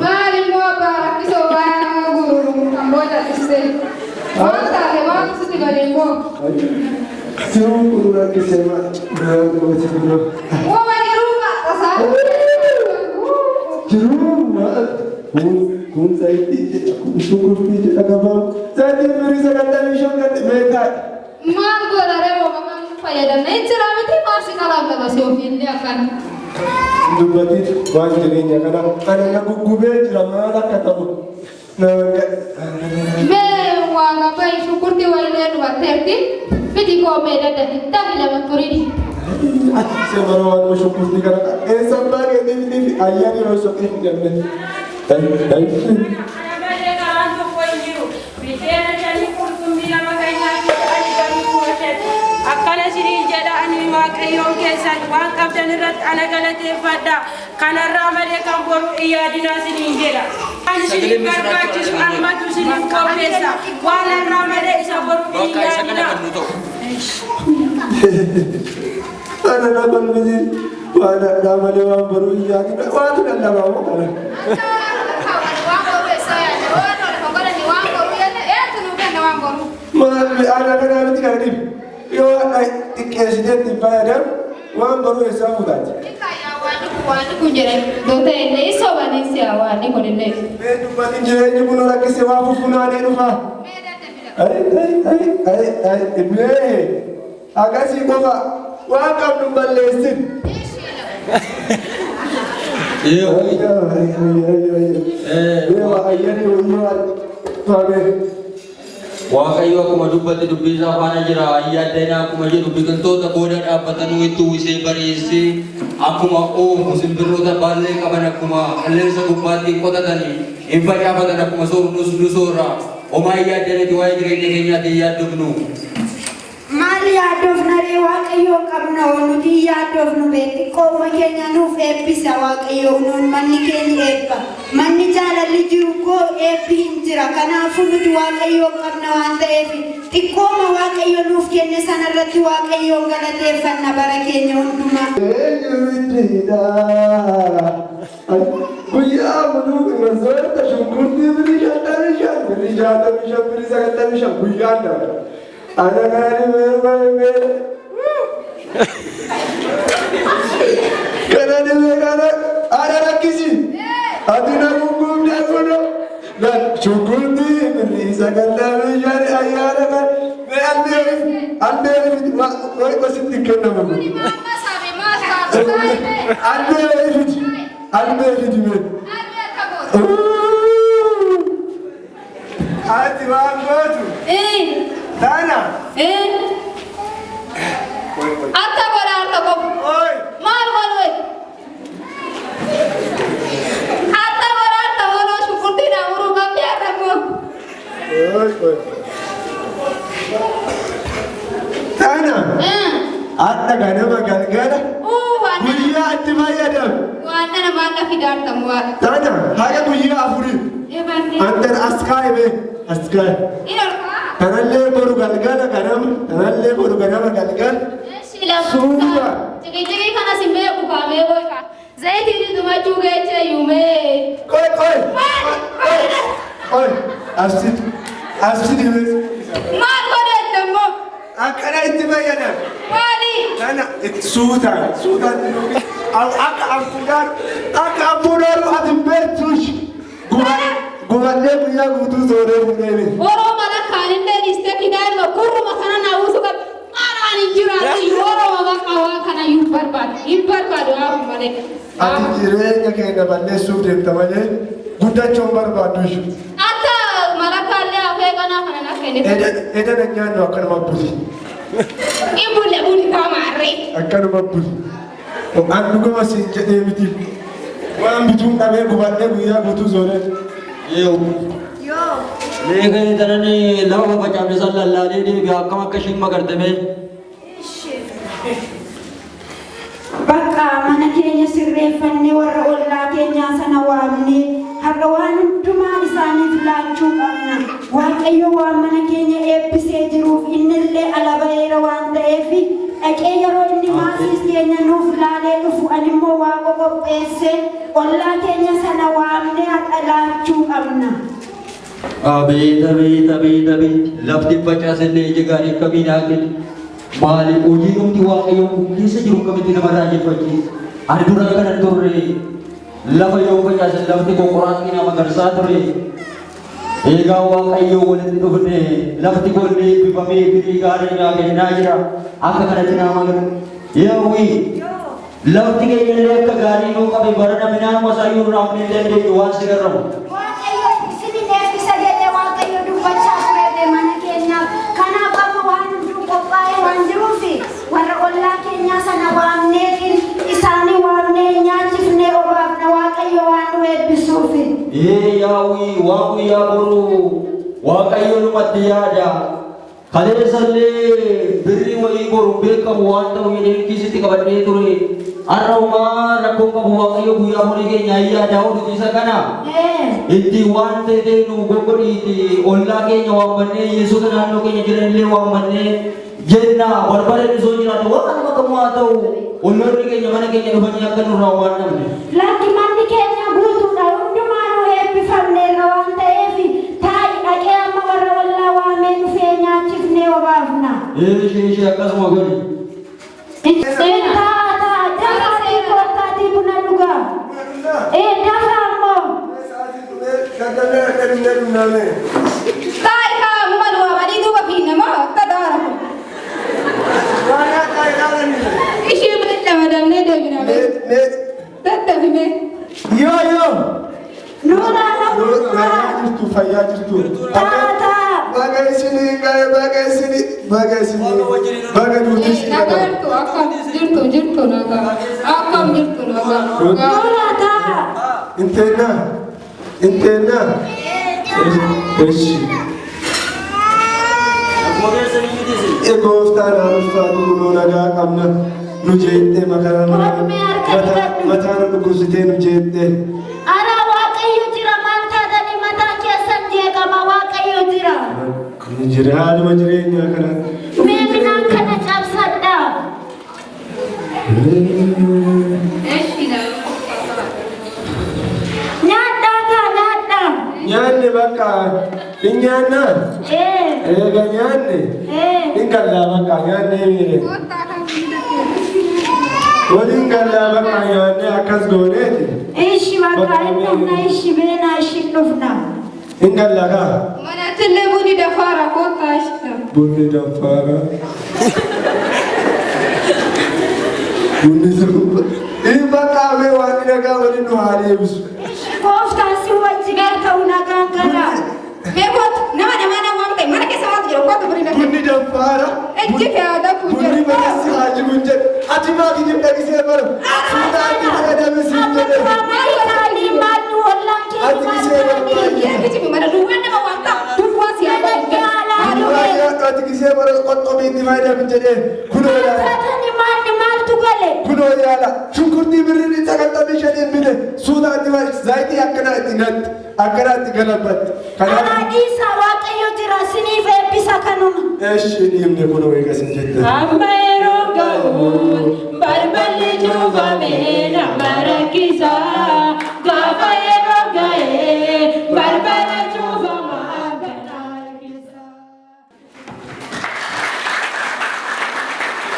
Maal immoo abbaa rakkisoo waan guuru kan booda dhiste. Maal taate maaltu sitti gale immoo? Jiruun kun rakkisee maal gooti kunoo. Uuma jiruu qaxxasaa. Jiruun maal kun zayitii jedha kun shunkurtii jedha gabaan zayitiin birrii 95 gadi meeqaa. Maal godha ree uumamaan fayyadamna hin jira miti maal si qalaaf lafa si ofiillee akkana. Dubbatiin waan jireenya kana ana na guggubee jira maal akka ta'u. Mee waan abbaa shunkurtii wayillee dhumatteerti fidi koo mee daddafi dafi lama turini. Ati isee bara waan shunkurtii kana eessa abbaa keetii fidii fi ayyaana yeroo soqee fidanne. Ana malee karaan tokko hin jiru. Biddeena shanii qurxummii lama kan nyaachise ani garuu 5,000. Akkana isiniin jedha ani Waaqayyoon keessan waan qabdan irratti ana galateeffadha. Kanarraa malee kan boru hin yaadinaa isiniin jedha. Waan isiniif barbaachisu anumatu isiniif qopheessa. Waan har'aa malee isa boru hin Bakka isa kana yaadinaa. kan nu ta'u. Ana na balbisi waan hadhaa malee waan boruu hin yaadina waatu lallabaa moo kana. Maal ana kanaa miti kana dhibu yoo hadha xiqqeessitee itti fayyadamu waan boruu eessaa fuutaati. Mee dubbatin jireenyi kun rakkise waa fufunaanee dhufa. Ay ay ay ay ay mee akkasii qofa waan qabnu hin balleessin. Waaqayyo akkuma dubbate dubbii isaa faana jira. Yaaddina akkuma jedhu biqiltoota booda dhaabbatanuu itti uwwisee bareessee akkuma oofu simbirroota baallee qaban akkuma qilleensa gubbaatti qotatanii hin facaafatan akkuma soornus nu soorra. Homaa hin yaaddaniti waa'ee jireenya keenyaatti hin yaaddofnu. Maal yaaddofna ree Waaqayyoo qabna hoo nuti hin yaaddofnu bee xiqqooma keenya nuuf eebbisa Waaqayyoo nuun manni keenya eebba manni jaalalli jiru koo eebbi hin jira kanaafuu nuti Waaqayyoo qabna waan ta'eef xiqqooma Waaqayyo nuuf kenne sanarratti Waaqayyoon galateeffanna bara keenya hundumaa. Eenyuttidha? Guyyaa muluu masoorta shunkurtii birrii 55 birrii 65 birrii 95 guyyaan dabala. Ana kana dhibee mee kana dhibee kana ana rakkisi. Ati na gungumde kuno. Lan shunkurtii birrii 95 ayyaana kan mee albee albee wayi qositti kennamu. Albee wayi fidi albee fidi mee. Ati waan gootu tana. Akka godhaarta qofa. Oi. Maal godhu? Akka godhaarta godhoo shunkurtii naamuruu qabdi akka moo. Oi oi. Tana. Adda ganama galgala guyyaa itti fayyadamu. Waan nana maal na fidaartamu waan. Tana haga guyyaa afurii. Antan as kaa'e bee as kaa'e. Tanallee boru galgala ganama tanallee boru ganama galgala. Suuta. Ciqiciqii kana si beeku kaamee boyka. Zayitiin dhumachuu geechee yuumee. Qoy qoy. Qoy qoy. Asit asit bee. Maal godheette immoo? Akkana itti fayyadamu. Maali? Tana itti suutaan suutaan akka ampuudhaan akka ampuudhaan ati hin beektuush. Gubannee guyyaa guutuu sooree fuudhee miti. Oroo mala kaanillee dhiistee fidaanuma gurruma kana na uwwisu qaba. Maal hin jiraatu yeroo bakka waan kana hin barbaadu hin barbaadu haa malee. Ati jireenya keenya balleessuuf deemta malee guddachuu hin barbaaddu ishee. Akka malakkaallee hafee kanaa kana na kenne. Edana nyaannu akkanuma buli. In bulle buli kaamaarree. Akkanuma buli. An dhuguma siin jedhee miti. Waan bituun dhabee gubadhee guyyaa guutuu sooree. Mee ka'ee tanani lafa fafacaafne san lallaalee deebi'a akkam akka ishiin magartame. Bakka mana keenya sirreeffannee warra ollaa keenyaa sana waamnee har'a waan hundumaa isaaniif laachuu qabna. Waaqayyo waan mana keenya eebbisee jiruuf innillee ala ba'eera waan ta'eef dhaqee yeroo inni maasii Maasii keenya nuuf laalee dhufu ani immoo waaqa qopheesse ollaa keenya sana waamnee har'a laachuu qabna. Abeet, abeet, abeet, abeet! Lafti facaasellee ija gaarii akkamii naa kenna. Maali hojii dhumti Waaqayyoon kun keessa jiru akkamitti nama raajeffachiisa. Ani dura akkana hin turre. Lafa yoo facaasan lafti koo qoraattii nama garsaa ture. Eegaa Waaqayyoo walitti dhufne lafti koo illee eebbifamee firii gaarii naa kennaa jira. Akka kanatti naa magan. Yaawwii, lafti keenya illee akka gaarii nuu qabe barana midhaanuma isaa iyyuu irraa hin dandeenyu waan si garramu. Waaqayyo isinin eebbisa jedhee Waaqayyo dubbachaa ture mana keenyaaf. Kanaaf amma waan hunduu qophaa'ee waan jiruuf warra ollaa keenyaa sana waamneetiin isaanii waamnee nyaachifnee obaafna Waaqayyo waan nu eebbisuuf. Ee yaawwii, waan guyyaa boruu Waaqayyo numatti yaada. Kaleessallee birrii wayii boru beekamu waan ta'u jedhee kiisitti qabadhee ture. Har'a homaa rakkoon qabu, Waaqayyo guyyaa horii keenya hin yaada oduuti isa kana. Itti waan ta'e nu goggodhiiti ollaa keenya waammannee, hiyyeessota naannoo keenya jiran illee waammannee jenna. Barbareen osoo jiraatu waan kamuu haa ta'u, olloonni keenya mana keenya dhufanii akka nurraa waan dhabne. Lakki, manni keenya guutuudha, hundumaanuu eebbifamneerra waan ta'eef taa'i, dhaqee amma warra ollaa waamee dhufee nyaachifnee obaafna. Ishee, ishee, akkasuma godhi. Taa, taa, dafaatii koottaatii buna dhugaa. Ee, dafa ammoo. Sagallee akka dhumne dhumnaame. Taa'i kaa muma nu waamanii duuba fiinna moo akka daara kun. Waan nyaata ilaalanii. Ishee madda madamnee deebina bee. Mee. Tattafime. Yoo, yoo. Nuuraa. Nagaa jirtu? Fayyaa jirtu? Taa, taa. Baga isinii ga'e, baga isinii, baga isinii, baga duuti isinii Nagaa ga'e. jirtu? Akkam jirtu? Jirtu nagaa? Akkam jirtu? Nagaa? Nuuraa, taa. Inteennaa, inteennaa. Eshi. Akkuma keessanii miti isin. Gooftaan haa ulfaatu, kunoo nagaa qabna. Nu jeettee makaraa Mormee harka dhiqadhu. mataa nu dhukkubsitee nu jeettee. Ara Waaqayyo jira, maal taatanii mataan keessan jeeqama? Waaqayyo jira. Jira, haaluma jireenyaa kana. Mee midhaan kana cabsadhaa. Eshi. Nyaadhaa kaa, nyaadhaa. Nyaanne bakka hin nyaannaa. Ee. Eega nyaanne. Ee. Hin gallaa bakka nyaanne miire. Waliin gallaa bakka nyaanne akkas gooneeti. Ishi bakka hin dhufna, ishi beenaa, ishi dhufna. Hin gallaa kaa. Manatti illee bunni dafaara, kottaa ishee. Bunni danfaara. Bunni danfaara. Hin bakka mee waan nagaa waliin nu haa deebisu. Gooftaan si wajjin haa ta'u, nagaan galaa. Mee kottu, nama namaa nama waan ta'e mana keessa maaltu jira? Kottu birii dhaqa. Bunni danfaara. Ejji kee haa danfu Bunni jedhu. mana si haa jigu hin jedhu. Ati maa kijib dhagisee bara. Suutaatti fayyadame siin Amma jedhe. duraa maal ta'anii, maal nu ollaan keenya Ati maal gisee ta'anii? barbaadu. Kijibi mana duwwaan nama waan ta'a duwwaa si haa godhu. Duraa nyaadhu, ati gisee bara qoxxomiitti fayyadame jedhee kunoo Maal yaala. taatanii, maalni maaltu gale? Kunoo yaala. Shunkurtii birriin 95 bite suutaatti zayitii akkanaa itti natti akkanaa itti galabbatti. Kanaaf Karaa dhiisaa, Waaqayyo jira, siniif eebbisa kanuma. Eshi, dhiibne kunoo eegas hin jette. Amma yeroo ga'uun balballi cufame.